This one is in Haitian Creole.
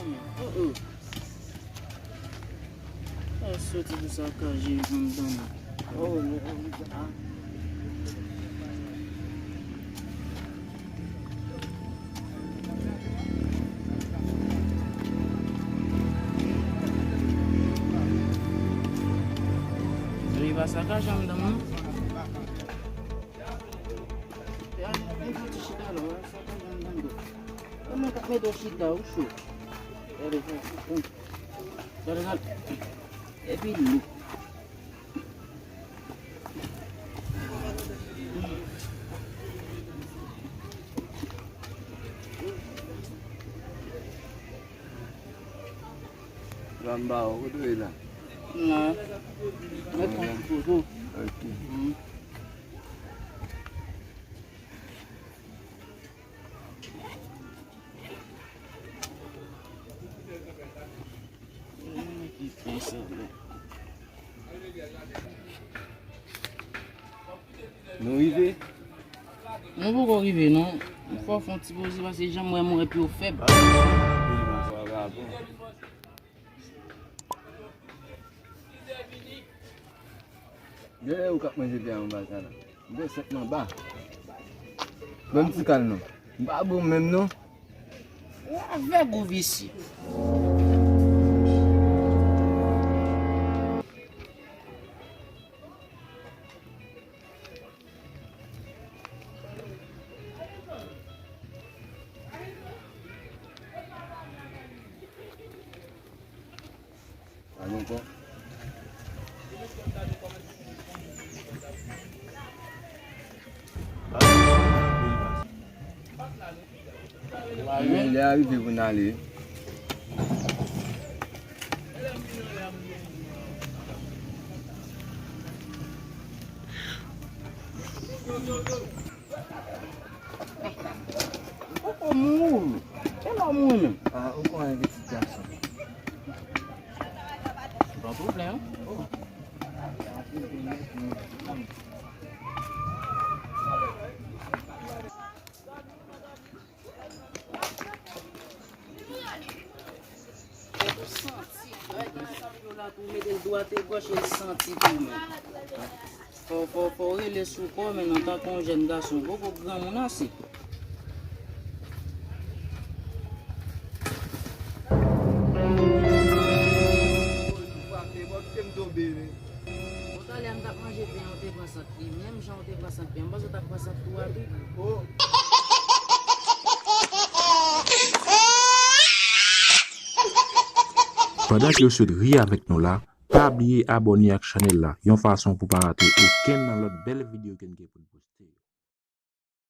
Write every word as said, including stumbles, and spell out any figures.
Oh, oh. Sa soti pou sakaje anndan. Oh, oh, oh. Li pa sakaje anndan, non. E a, mwen fouti chita la, wè, sakaje anndan. Kòman w t ap mete w chita, ou cho? Gade, gade, gade. Epi lou. Anba ou, kote w ye la? Nan. Mwen pran ti pozo. Ok. Mm. Nou rive? Nou poko rive, non. Fò w fè yon ti poze, paske jan m wè mwen epi w fèb. Gade ou k ap manje byen anba sa la. M gen sèt m anba. Ban m ti kal non. M pa bon menm non. Ou avèg ou visye. Men lè a rive pou n ale. Ou poko mouri. Kèlè w mouri menm? Ah, ou konnen pitit gason. Se pa pwoblèm. Oh. Ou santi, gade sa yo la tou, mete l dwat e gòch, e l santi tou menm. Fò, fò, fò w rele sou kò w, men nan tankou yon jèn gason, ou poko granmoun ase. Bon, talè a m t ap manje pen an, ou te pran sa. Li menm jan w te pran sa pen, m panse w t ap pran sa tou a tou. Pandan ke yo sot ri avèk nou la, pa bliye abòne ak chanèl la, yon fason pou pa rate okenn nan lòt bèl videyo ke n gen pou n